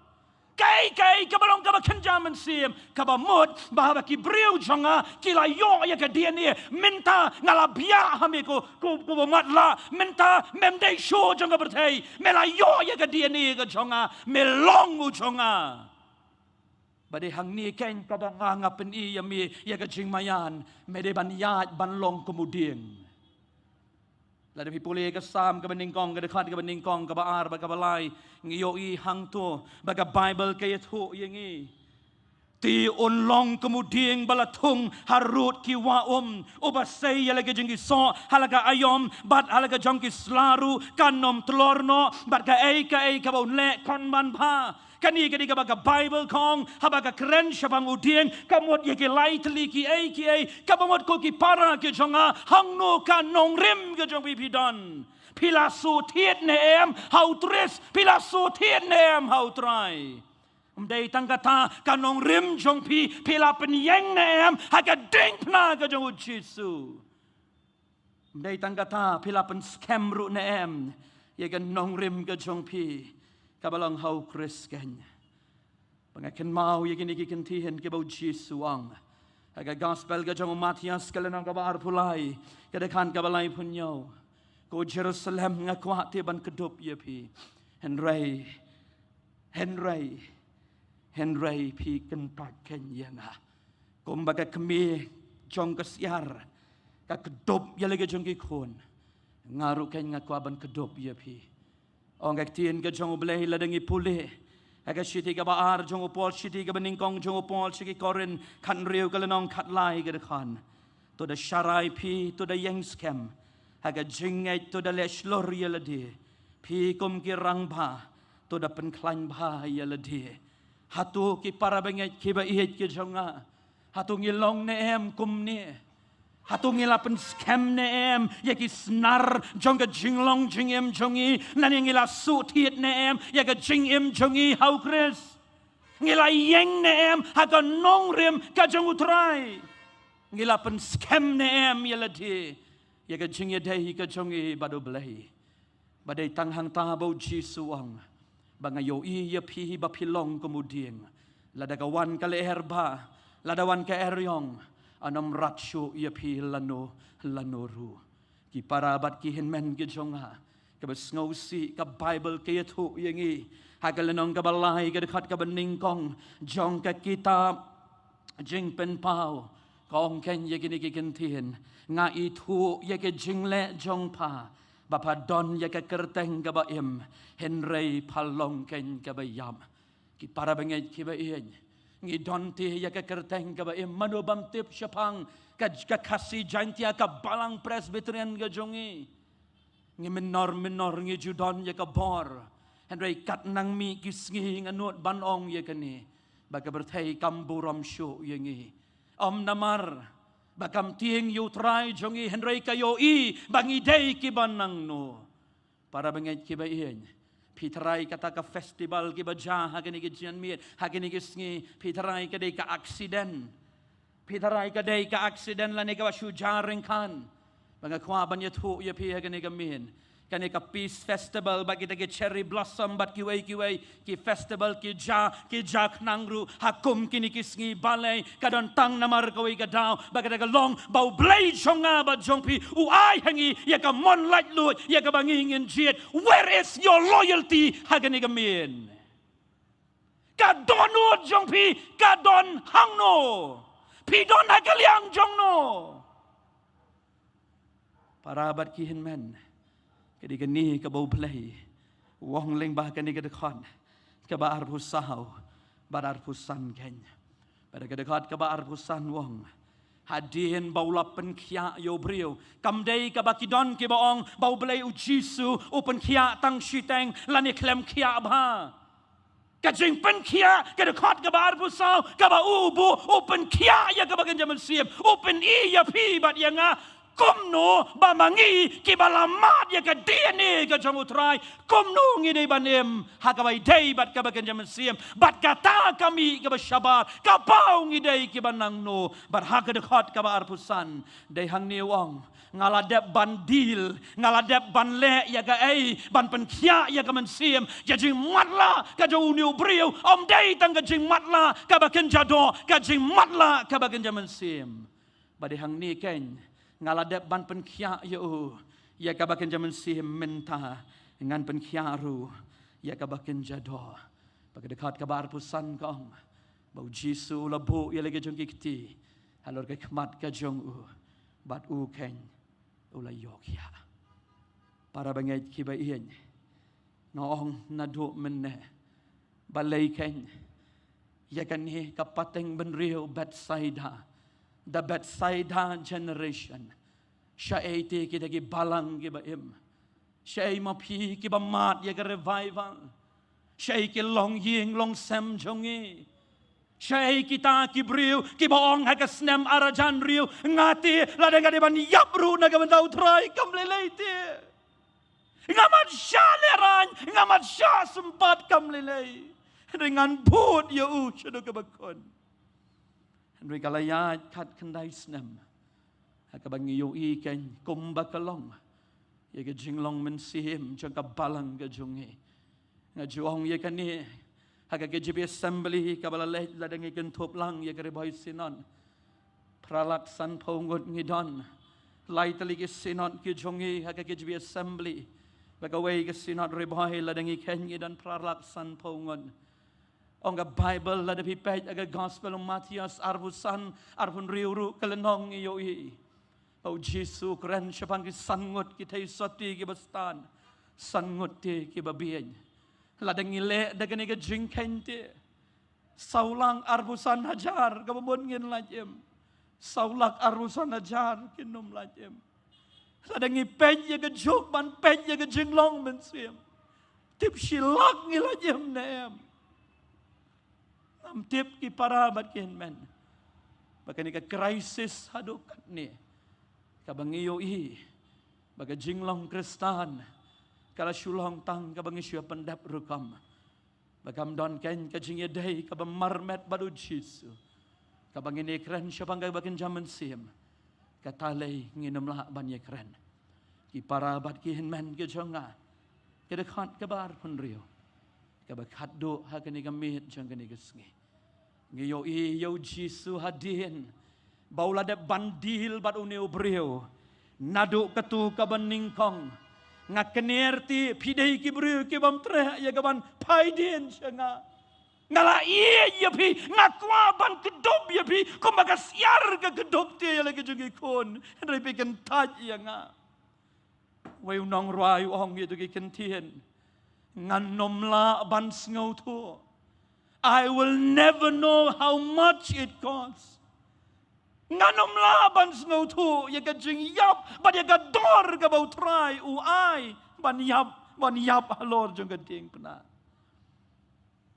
Kaei kaei kaba long kaba kynja mynsiem, kaba mut ba haba ki briew jong nga ki la ïoh ïa ka D N A, mynta nga la biah ha me ko, ko, ko ba matlah, mynta mem dei shuh jong ka pyrthei, me la ïoh ïa ka D N A ka jong nga, me long u jong nga. Bad dei hangne keiñ kaba nga, nga pyni ïa me ïa ka jingmaïan, me dei ban ïaid ban long kum u dieng. Lada phi pule ka Salm kaba nyngkong, ka dkhot kaba nyngkong, kaba ar bad kaba lai, ngi ïohi hangto ba ka Baibl ka ïathuh ïa ngi, te un long kum u dieng ba la thung harud ki wah um, uba sei ïa la ka jong ki soh ha la ka aïom bad ha la ka jong ki sla ruh kan ym tlor noh, bad kaei kaei kaba un leh kan ym bha. Kane ka dei kaba ka Baibl ka ong, haba ka kren shaphang u dieng, ka mut ïa ki lai tylli kiei kiei, kaba mut ko ki para ki jong nga, hangno ka nongrim ka jong phi phi don? Phi la shu thied ne em ha u Khrist? Phi la shu thied ne em ha u Trai? Ym dei tang kata, ka nongrim jong phi, phi la pynïeng ne em ha ka diengphna ka jong u Jisu? Ym dei tang kata, phi la pynskhem ruh ne em ïa ka nongrim ka jong phi kaba long ha u Khrist keiñ? Ba nga kynmaw ïa kine ki kyntien kiba u Jisu u ong, Ha ka gospel ka jong u Mathaios ka lynnong kaba arphew lai, ka dkhot kaba laiphew hynñiew. Ko Jerusalem, nga kwah te ban kdup ïa phi. Hynrei, hynrei, hynrei phi kyntait keiñ ïa nga. Kumba ka kmie jong ka syiar ka kdup ïa la ka jong ki khun, nga ruh keiñ nga kwah ban kdup ïa phi. Ong ka ktien ka jong U Blei lada ngi pule ha ka shithi kaba ar jong u Paul, shithi kaba nyngkong jong u Paul sha ki Korinth, khathynriew ka lynnong, khatlai ka dkhot. To da sharai phi, to da ïeng skhem ha ka jingngeit, to da leh shlur ïa lade. Phi kum ki rangbah, to da pynkhlaiñ bha ïa lade. Hato ki para bangeit kiba ïeit ki jong nga, hato ngi long ne em kumne? Hato ngi la pynskhem ne em ïa ki snar jong ka jinglong jingim jong ngi? Lane ngi la shu thied ne em ïa ka jingim jong ngi ha U Khrist? Ngi la ïeng ne em ha ka nongrim ka jong U Trai? Ngi la pynskhem ne em ïa lade ïa ka jingïadei ka jong ngi bad U Blei? Ba dei tang hangta ba U Jisu u ong ba nga ïohi ïa phi ba phi long kum u dieng. Lada ka wan ka lyer bha, lada wan ka eriong, yn ym rat shuh ïa phi lano lano ruh. Ki para bad ki hynmen ki jong nga, kaba sngewsih ka Baibl ka ïathuh ïa ngi ha ka lynnong kaba lai ka dkhot kaba nyngkong jong ka kitab Jingpynpaw, ka ong keiñ ïa kine ki kyntien: Nga ithuh ïa ka jingleh jong pha ba pha don ïa ka kyrteng kaba im, hynrei pha long keiñ kaba ïap. Ki para bangeit kiba ïeit, ngi don te ïa ka kyrteng kaba im? Mano bym tip shaphang ka, ka Khasi Jaintia, ka Balang Presbyterian ka jong ngi? Ngi minor minor ngi ju don ïa ka bor. Hynrei katba nang mih ki sngi nga nud ban ong ïa kane, ba ka pyrthei kam burom shuh ïa ngi. Ym namar ba kam tieng ïa U Trai jong ngi, hynrei ka ïohi ba ngi dei kiba nangno. Para bangeit kiba ïeit, phi tharai kata ka festival kiba jia ha kine ki janmiet, ha kine ki sngi, phi tharai ka dei ka accident? Phi tharai ka dei ka accident lane kaba shu jia ryngkat? Ba nga kwah ban ïathuh ïa phi ha kane ka miet, kane ka Peace Festival bad kita ki Cherry Blossom bad kiwei kiwei ki festival ki jia, ki jia khnang ruh ha kum kine ki sngi balei? Ka don tang namar kawei ka daw, ba kata ka long ba U Blei jong nga bad jong phi u ai ha ngi ïa ka mon laitluid ïa kaba ngi ngin jied. Where is your loyalty ha kane ka miet? Ka dohnud jong phi ka don hangno? Phi don ha ka liang jong no? Para bad ki hynmen, ka dei kane kaba U Blei u ong lyngba kane ka dkhot kaba arphew saw bad arphew san keiñ. Bad ka dkhot kaba arphew san u ong, hadien ba u la pynkhiah ïa u briew. Kam dei kaba ki don kiba ong ba U Blei U Jisu u pynkhiah tang shiteng lane khlem khiah bha. Ka jingpynkhiah, ka dkhot kaba arphew saw, kaba u buh, u pynkhiah ïa kaba kynja mynsiem, u pyni ïa phi bad ïa nga kumno ba ma ngi kiba la mad ïa ka D N A ka jong U Trai, kumno ngi dei ban im ha kaba ïadei bad kaba kynja mynsiem. Bad kata ka mih kaba shabar, ka paw ngi dei kiba nangno. Bad ha ka dkhot kaba arphew san, dei hangne u ong, nga la dep ban deal, nga la dep ban leh ïa kaei ban pynkhiah ïa ka mynsiem, ïa jingmatlah ka jong une u briew. Ym dei tang ka jingmatlah kaba kynja doh, ka jingmatlah kaba kynja mynsiem. Bad dei hangne keiñ, nga la dep ban pynkhiah ïa u ïa kaba kynja mynsiem, mynta ngan pynkhiah ruh ïa kaba kynja doh. Bad ka dkhot kaba arphew san ka ong ba U Jisu u la buh ïa la ki jong ki kti halor ka khmat ka jong u, bad u keiñ u la ïoh khiah. Para bangeit kiba ïeit, nga ong naduh mynne, balei keiñ ïa kane ka pateng bynriew Bethsaida, the Bethsaida generation? Shaei te kita ki balang kiba im? Shaei ma phi kiba mad ïa ka revival? Shaei ki longïing longsem jong ngi? Shaei kita ki briew kiba ong ha ka snem ar hajar hynriew, nga te lada nga dei ban ïap ruh na ka bynta U Trai, kam lei lei te. Ngam mat shah lehraiñ, ngam mat shah sympat, kam lei lei. Hynrei ngan bud ïa u shaduh kaba khun. Hynrei ka la ïaid khatkhyndai snem ha kaba ngi ïohi keiñ kumba ka long ïa ka jinglong mynsiem jong ka balang ka jong ngi. Nga ju ong ïa kane ha ka K J B Assembly kaba la leit lada ngi kynthup lang ïa ka Ri Bhoi Synod. Phra lak sanphew ngut ngi don. Lai tylli ki synod ki jong ngi ha ka K J B assembly. Bad kawei ka synod Ri Bhoi, lada ngi kheiñ ngi don phra lak sanphew ngut. Ong ka Bible, lada phi peit ha ka gospel u Mathaios arphew san, arphew hynriew ruh, ka lynnong, ngi ïohi ba u Jisu u kren shaphang ki san ngut ki theisotti kiba stad, san ngut te kiba bieit. Lada ngi leh da kane ka jingkheiñ te, saw lak arphew san hajar kaba mut ngin lait im. Saw lak arphew san hajar kin ym lait im. Lada ngi peit ïa ka juk ban peit ïa ka jinglong mynsiem, tip shi lak ngi lait im ne em? Ngam tip ki para bad ki hynmen, ba kane ka crisis haduh katne, kaba ngi ïohi ba ka jinglong Khristan ka la shu long tang kaba ngi shu pyndep rukom, ba kam don keiñ ka jingïadei kaba marmet bad u Jisu, kaba ngin ïakren shaphang kaba kynja mynsiem. Kata lei ngin ym lah ban ïakren. Ki para bad ki hynmen ki jong nga, ka dkhot kaba arphew hynriew, kaba khatduh ha kane ka miet jong kane ka sngi. Ngi ïohi ïa u Jisu hadien ba u la dep ban deal bad une u briew. Naduh katu kaba nyngkong, nga kner te phi dei ki briew ki bym treh ïa ka ban phai dien sha nga. Nga la ïeit ïa phi, nga kwah ban kdup ïa phi kumba ka syiar ka kdup te ïa la ki jong ki khun. Hynrei phi kyntait ïa nga. Wei u nongrwai u ong ïa tu ki kyntien, ngan ym lah ban sngewthuh. I will never know how much it costs. Ngan ym lah ban sngewthuh ïa ka jingïap bad ïa ka dor kaba u Trai u ai ban ïap, ban ïap halor jong ka diengphna.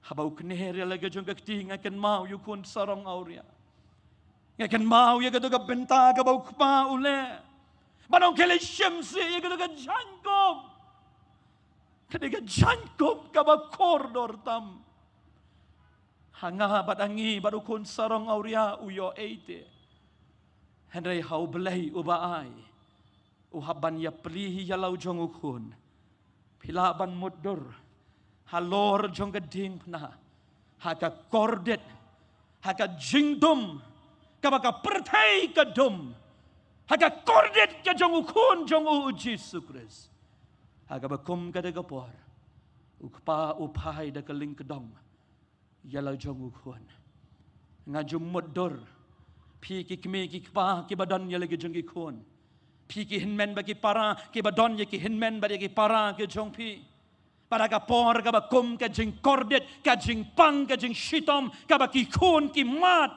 Haba u kner ïa la ka jong ka kti, nga kynmaw ïa u khun sarong awria. Nga kynmaw ïa katu ka bynta kaba u kpa u leh. Ban ong khie leit shim sih ïa katu ka jaiñkup. Kane ka jaiñkup kaba kordor tam. Ha nga bad ha ngi bad u khun sarong awria u ïoh ei te. Hynrei ha u Blei uba ai, u hap ban ïapli ïa la u jong u khun. Phi lah ban mutdur halor jong ka diengphna ha ka kordit, ha ka jingdum kaba ka pyrthei ka dum, ha ka kordit ka jong u khun jong u, u Jisu Khrist. Ha kaba kum kata ka por, u kpa u phai da ka lyngkdong ïa la u jong u khun. Nga ju mutdur, phi ki kmie ki kpa kiba don ïa la ki jong ki khun, phi ki hynmen bad ki para kiba don ïa ki hynmen bad ïa ki para ki jong phi. Bad ha ka por kaba kum ka jingkordit, ka jingpang, ka jingshitom, kaba ki khun ki mad,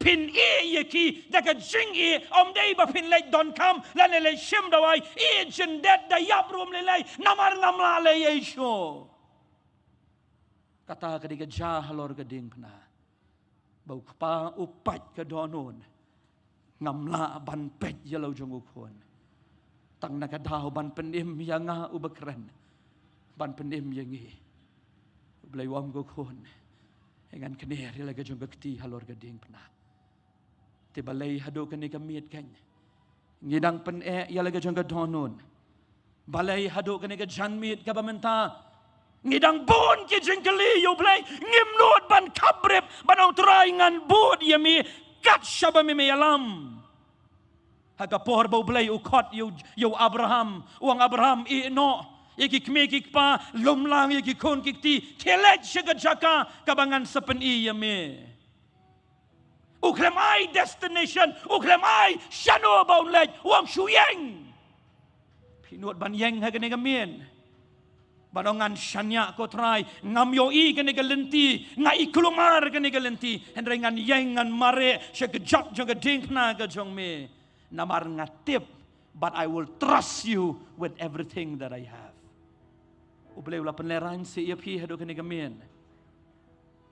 phin ïeh ïa ki da ka jingïeh, ym dei ba phin leit donkam lane leit shim dawai, ïeh jyndet da ïap ruh ym lei lei, namar ngam lah leh ei shuh. Kata ka dei ka jia halor ka diengphna, ba u kpa u peit ka dohnud, ngam lah ban peit ïa la u jong u khun. Tang na ka daw ban pynim ïa nga uba kren, ban pynim ïa ngi. U Blei u ong, ko khun, ngan kner ïa la ka jong ka kti halor ka diengphna. Te balei haduh kane ka miet keiñ ngi dang pyneh ïa la ka jong ka dohnud? Balei haduh kane ka janmiet kaba mynta ngi dang bun ki jingkylli ïa u Blei? Ngim nud ban khaprip, ban ong, Trai, ngan bud ïa me kat shaba me me ïalam. Ha ka por ba u Blei u khot ïa u, ïa u Abraham, u ong, Abraham, ïeh noh ïa ki kmie ki kpa, lum lang ïa ki khun ki kti, khie leit sha ka jaka kaba ngan sa pyni ïa me. U khlem ai destination, u khlem ai shano ba un leit, u ong, shu ïeng. Phi nud ban ïeng ha kane ka miet? Ban ong, ngan shaniah, ko Trai, ngam ïohi kane ka lynti, nga i kulmar kane ka lynti, hynrei ngan ïeng, ngan mareh sha ka jaka jong ka diengphna ka jong me. Namar nga tip, but I will trust you with everything that I have. U Blei u la pynlehraiñ seh ïa phi haduh kane ka miet?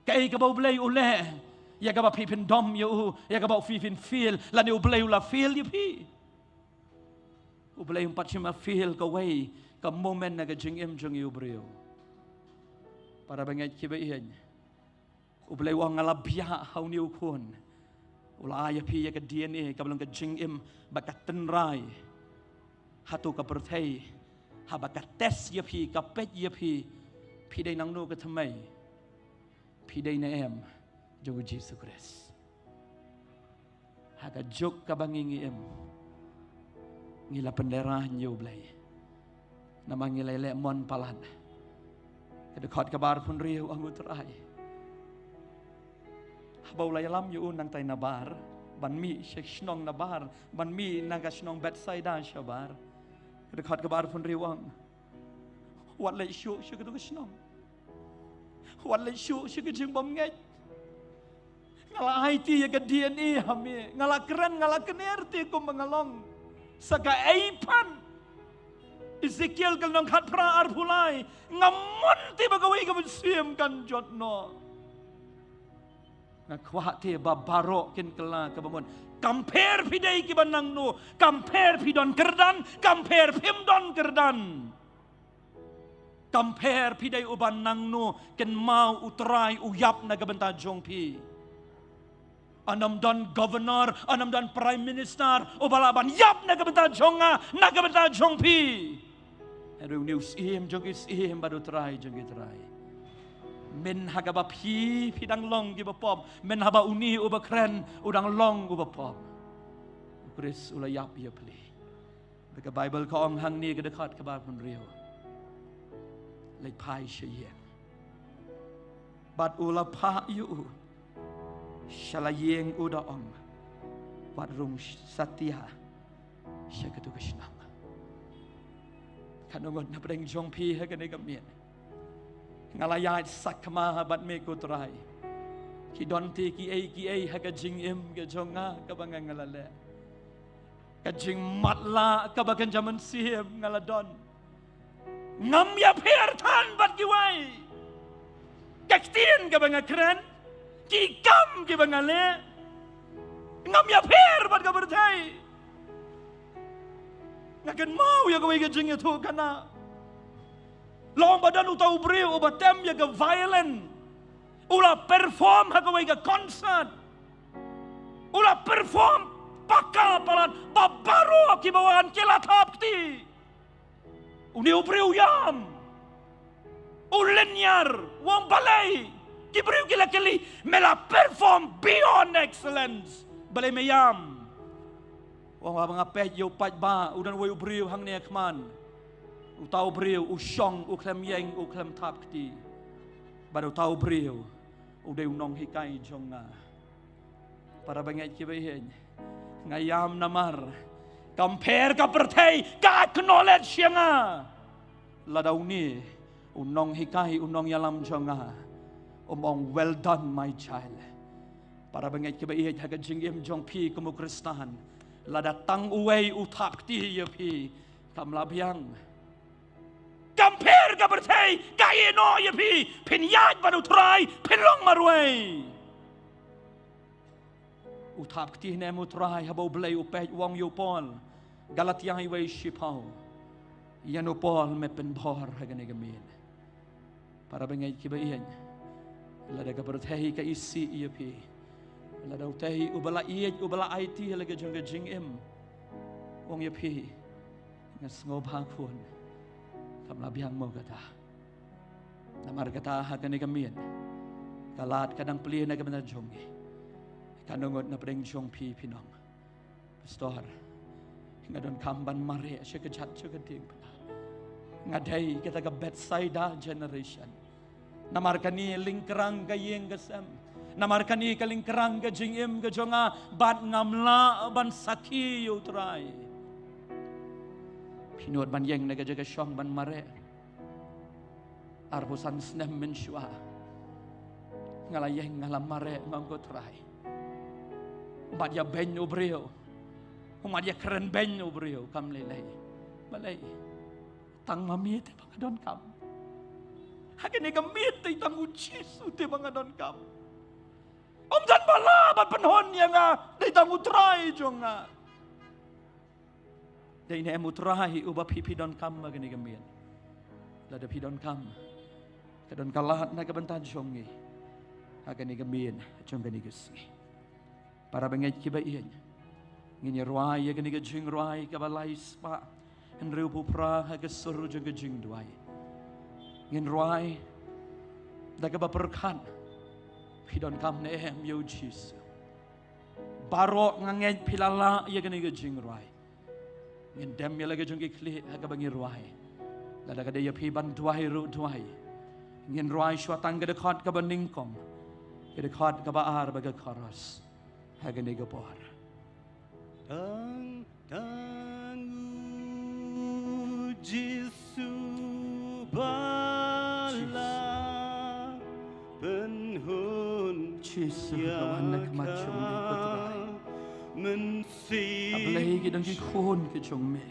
Kaei kaba u Blei u leh ïa kaba phi phin dom ïa u, ïa kaba phi phin fail, lane u Blei u la fail ïa phi? U Blei um pat shym la fail kawei ka moment na ka jingim jong u briew. Para bangeit kiba ïeit, u Blei u ong, nga la biah ha une u khun. U la ai ïa phi ïa ka D N A kaba long ka jingim bad ka tynrai. Hato ka pyrthei haba ka test ïa phi, ka peit ïa phi, phi dei nangno ka thymmei? Phi dei ne em jong u Jisu Khrist? Ha ka juk kaba ngi ngi im, ngi la pynlehrain ïa U Blei. Namar ngi la leh mon palat. Ka dkhot kaba arphew hynriew ong U Trai, haba u la ïalam ïa u nangtai nabar, ban mih sha shnong nabar, ban mih na ka shnong Bethsaida shabar. Ka dkhot kaba arphew hynriew ong, wat leit shuh sha katu ka shnong. Wat leit shuh sha ka jingbymngeit. Nga la aiti ïa ka D N A ha me. Nga la kren, nga la kner te kumba nga long. Sa kaei pat? Ezekiel ka lynnong khatphra, arphew lai. Ngam mon te ba kawei ka mynsiem kan jot noh. Nga kwah te ba baroh kin kylla kaba mut. Kam pher phi dei kiba nangno, kam pher phi don kyrdan, kam pher phim don kyrdan. Kam pher phi dei uba nangno, kynmaw U Trai u ïap na ka bynta jong phi. Yn ym don governor, yn ym don prime minister uba lah ban ïap na ka bynta jong nga, na ka bynta jong phi. Hynrei une u Syiem jong ki syiem bad U Trai jong ki trai. Mynta ha kaba phi, phi dang long kiba pop, mynta haba une uba kren u dang long uba pop, U Khrist u la ïap ïa phi. Bad ka Baibl ka ong hangne, ka dkhot kaba arphew hynriew, leit phai sha ïing. Bad u la phah ïa u sha la ïing, u da ong, wat rung satia sha katu ka shnong. Katno ngut na pdeng jong phi ha kane ka miet? Nga la ïaid sakma bad me ko Trai. Ki don te kiei kiei ha ka jingim ka jong nga kaba nga, nga la leh. Ka jingmatlah kaba kynja mynsiem nga la don. Ngam ïapher than bad kiwei. Ka ktien kaba nga kren, ki kam kiba nga leh, ngam ïapher bad ka pyrthei. Nga kynmaw ïa kawei ka jingïathuhkhana. Long ba don uta u briew uba tem ïa ka violin. U la perform ha kawei ka concert. U la perform pakka palat, ba baroh kiba wan ki la thap kti. Une u briew u ïam. U lyniar, u ong balei? Ki briew ki la kylli, me la perform beyond excellence. Balei me ïam? U ong, haba nga peit ïa u paidbah, u don uwei u briew hangne ha khmat. Uta u briew u shong, u khlem ïeng, u khlem thap kti. Bad uta u briew u dei u nonghikai jong nga. Para bangeit kiba ïeit, nga ïam namar kam pher ka pyrthei ka acknowledge ïa nga. Lada une u nonghikai, u nongïalam jong nga um ong, "Well done, my child." Para bangeit kiba ïeit, ha ka jingim jong phi kum u Khristan, lada tang uwei u thap kti ïa phi, kam lah biang. Kam pher ka pyrthei ka ïehnoh ïa phi. Phin ïaid bad U Trai, phin long marwei. U thap kti ne em U Trai? Haba U Blei u peit, u ong ïa u Paul, Galatia wei shiphew, ïa u Paul me pynbor ha kane ka miet. Para bangeit kiba ïeit, lada ka pyrthei ka isih ïa phi, lada utei uba la ïeit, uba la aiti ha la ka jong ka jingim, u ong ïa phi, nga sngewbha khun, kam lah biang mo kata. Namar kata ha kane ka miet, ka lad ka dang plie na ka bynta jong ngi. Katno ngut na pdeng jong phi phin ong, "Pastor, nga donkam ban mareh sha ka jait jong ka diengphna. Nga dei kata ka Bethsaida generation. Namar kane lyngkrang ka ïing ka sem. Namar kane ka lyngkrang ka jingim ka jong nga, bad ngam lah ban sakhi ïa U Trai." Phi nud ban ïeng na ka jaka shong ban mareh. Arphew san snem mynshuwa, nga la ïeng, nga la mareh, nga ong, "Ko Trai, mat ïa beiñ u briew, mat ïa kren beiñ u briew, kam lei lei. Balei? Tang ma me te ba nga donkam. Ha kane ka miet dei tang U Jisu te ba nga donkam. Ym don ba lah ban pynhun ïa nga, dei tang U Trai jong nga." Dei ne em U Trai uba phi, phi donkam ha kane ka miet? Lada phi donkam, ka don ka lad na ka bynta jong ngi ha kane ka miet jong kane ka sngi. Para bangeit kiba ïeit, ngin ïa rwai ïa kane ka jingrwai kaba lai spah hynriewphew phra ha ka sur jong ka jingduwai. Ngin rwai da kaba pyrkhat, phi donkam ne em ïa U Jisu? Baroh nga ngeit phi la lah ïa kane ka jingrwai. Ngin dem ïa la ka jong ki khlieh ha kaba ngi rwai. Lada ka dei ïa phi ban duwai ruh duwai. Ngin rwai shuwa tang ka dkhot kaba nyngkong, ka dkhot kaba ar bad ka chorus ha kane ka por. Tang, tang u Jisu ba la pynhun. Jisu, ka wan na ka mat jong me, ko Trai. Mynsiem. A Blei, ki don ki khun ki jong me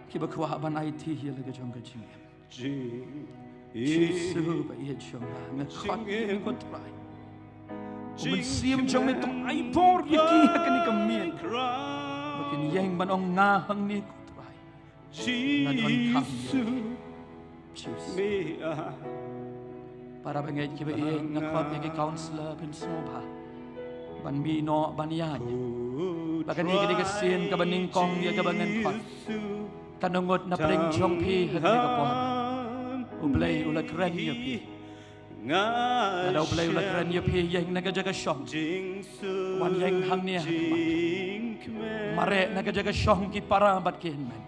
kiba kwah ban aiti ïa la ka jong ka jingim. Jisu ba ïeit jong nga, nga khot ïa me, ko Trai. U Mynsiem jong me to ai bor ïa ki ha kane ka miet. Ba kin ïeng ban ong, nga hangne, ko Trai. Nga donkam ïa me. Jisu. Para bangeit kiba ïeit, nga khot ïa ki counselor phin sngewbha ban mih noh ban ïaid. Ba kane ka dei ka sien kaba nyngkong ïa kaba ngan khot. Kan ngut na pdeng jong phi ha kane ka por. U Blei u la kren ïa phi. Lada U Blei u la kren ïa phi, ïeng na ka jaka shong. Wan ïeng hangne ha khmat. Mareh na ka jaka shong ki para bad ki hynmen.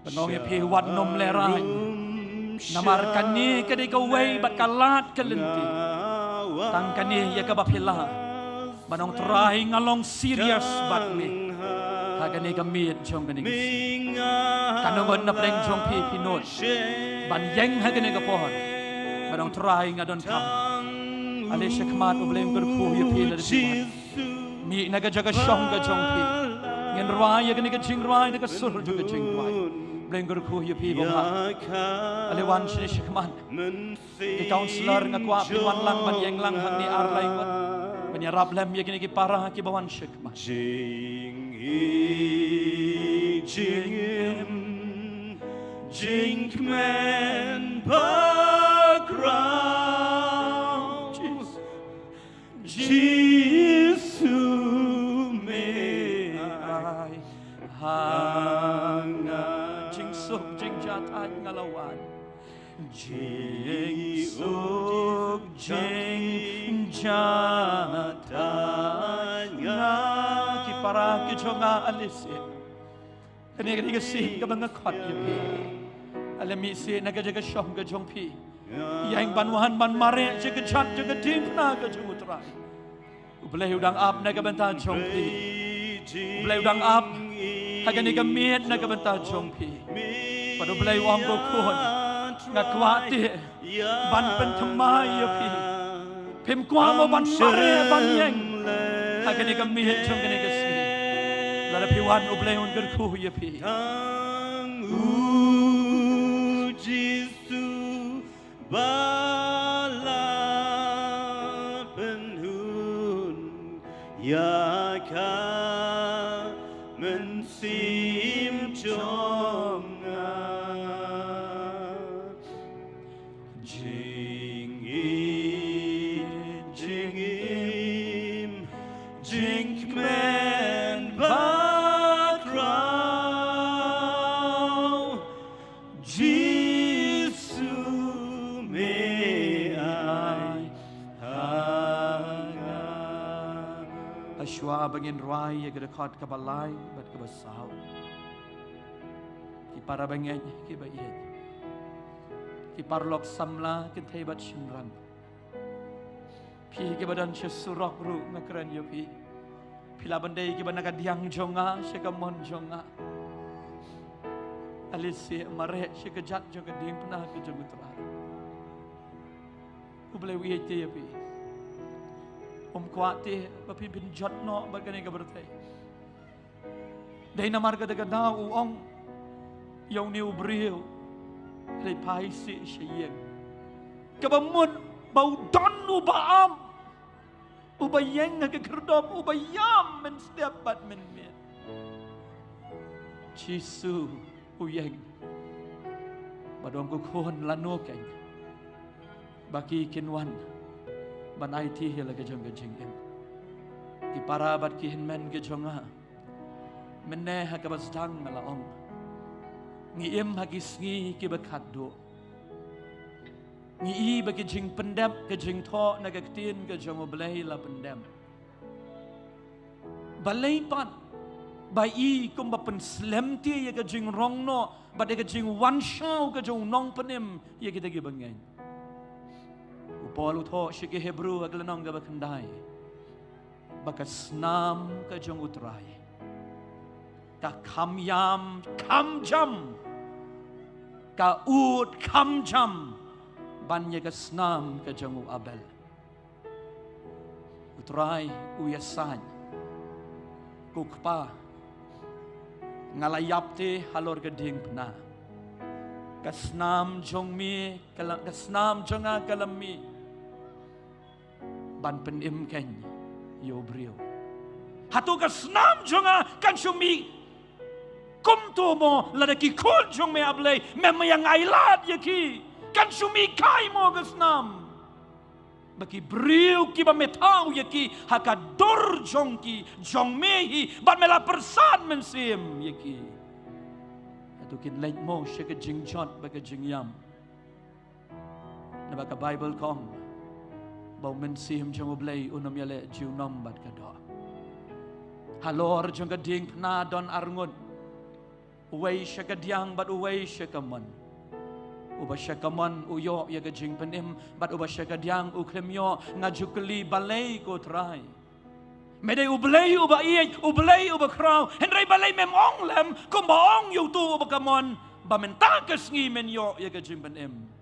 Ban ong ïa phi, wat nym lehraiñ. Namar kane ka dei kawei bad ka lad ka lynti. Tang kane ïa kaba phi lah. Ban ong, Trai, nga long serious bad me ha kane ka miet jong kane ka sngi. Kan ngut na pdeng jong phi, phi nud ban ïeng ha kane ka por ban ong, Trai, nga donkam. Ale sha khmat, U Blei un kyrkhu ïa phi lada phi wan. Mih na ka jaka shong ka jong phi. Ngin rwai ïa kane ka jingrwai da ka sur jong ka jingrwai. U Blei un kyrkhu ïa phi, bym hap. Ale wan shane sha khmat. Ki counselor, nga kwah phin wan lang ban ïeng lang hangne ar lai ngut ban ïarap lem ïa kine ki para kiba wan sha khmat. Jingim, jingkmen bakhraw. Jisu. Jisu me ai ha nga. Jingsuk jingjatai nga la wan. Jingsuk jingjatai nga. Ki para ki jong nga, ale seh. Kane ka dei ka sien kaba nga khot ïa phi. Ale mih seh na ka jaka shong ka jong phi. Ïeng ban wan ban mareh sha ka jaka diengphna ka jong U Trai. U Blei u dang ap na ka bynta jong phi. U Blei u dang ap ha kane ka miet na ka bynta jong phi. Bad U Blei u ong, ko khun, nga kwah te ban pynthymmai ïa phi. Phim kwah mo ban mareh ban ïeng ha kane ka miet jong kane ka sngi? Lada phi wan, U Blei un kyrkhu ïa phi. Tang U Jisu ba la pynhun ïa ka mynsiem jong nga. Jingim, jingim, jingkmen bakhraw. Jisu me ai ha nga. Hashwa ba ngin rwai ïa ka dkhot kaba lai bad kaba saw, ki para bangeit kiba ïeit, ki paralok samla kynthei bad shynrang, phi kiba don sha surok ruh, nga kren ïa phi. Phi lah ban dei kiba na ka diang jong nga sha ka mon jong nga. Ale seh, mareh sha ka jaka jong ka diengphna ka jong U Trai. U Blei u ïeit te ïa phi. Um kwah te ba phi pynjot noh bad kane ka pyrthei. Dei namar kata ka daw u ong ïa une u briew, leit phai seh sha ïing. Kaba mut ba u don uba am, uba ïeng ha ka khyrdop, uba ïam mynstep bad mynmiet. Jisu u ïeng bad u ong, ko khun, lano kein ba ki kin wan ban aiti ïa la ka jong ka jingim? Ki para bad ki hynmen ki jong nga, mynne ha kaba sdang nga la ong, ngi im ha ki sngi kiba khatduh. Ngi i ba ki jingpyndep, ka jingthoh na ka ktien ka jong U Blei la pyndem. Balei pat ba i kumba pynslem te ïa ka jingrong noh bad ïa ka jingwan shaw ka jong u nongpynim ïa kita ki bangeit. U Paul u thoh sha ki Hebru ha ka lynnong kaba khyndai ba ka snam ka jong U Trai ka kham ïam kham jam, ka ud kham jam ban ïa ka snam ka jong u Abel. U Trai u ïasaid, ko Kpa, nga la ïap te halor ka diengphna. Ka snam jong me ka la, ka snam jong nga ka la mih ban pynim kein ïa u briew. Hato ka snam jong nga kan shu mih kumto mo, lada ki khun jong me, A Blei, mem ïa nga ailad ïa ki? Kan shu mih kai mo ka snam ba ki briew kiba me thaw ïa ki ha ka dur jong ki, jong me hi, bad me la pyrsad mynsiem ïa ki? Hato kin leit mo sha ka jingjot bad ka jingïam? Naba ka Baibl ka ong ba u Mynsiem jong U Blei un ym ïaleh junom bad ka doh. Halor jong ka diengphna don arngut, uwei sha kadiang bad uwei sha kamon. Uba sha kamon u ïoh ïa ka jingpynim, bad uba sha kadiang u khlem ïoh. Nga ju kylli, balei, ko Trai? Me dei U Blei uba ïeit, U Blei uba khraw, hynrei balei mem ong lem kumba ong ïa uto uba kamon ba mynta ka sngi men ïoh ïa ka jingpynim?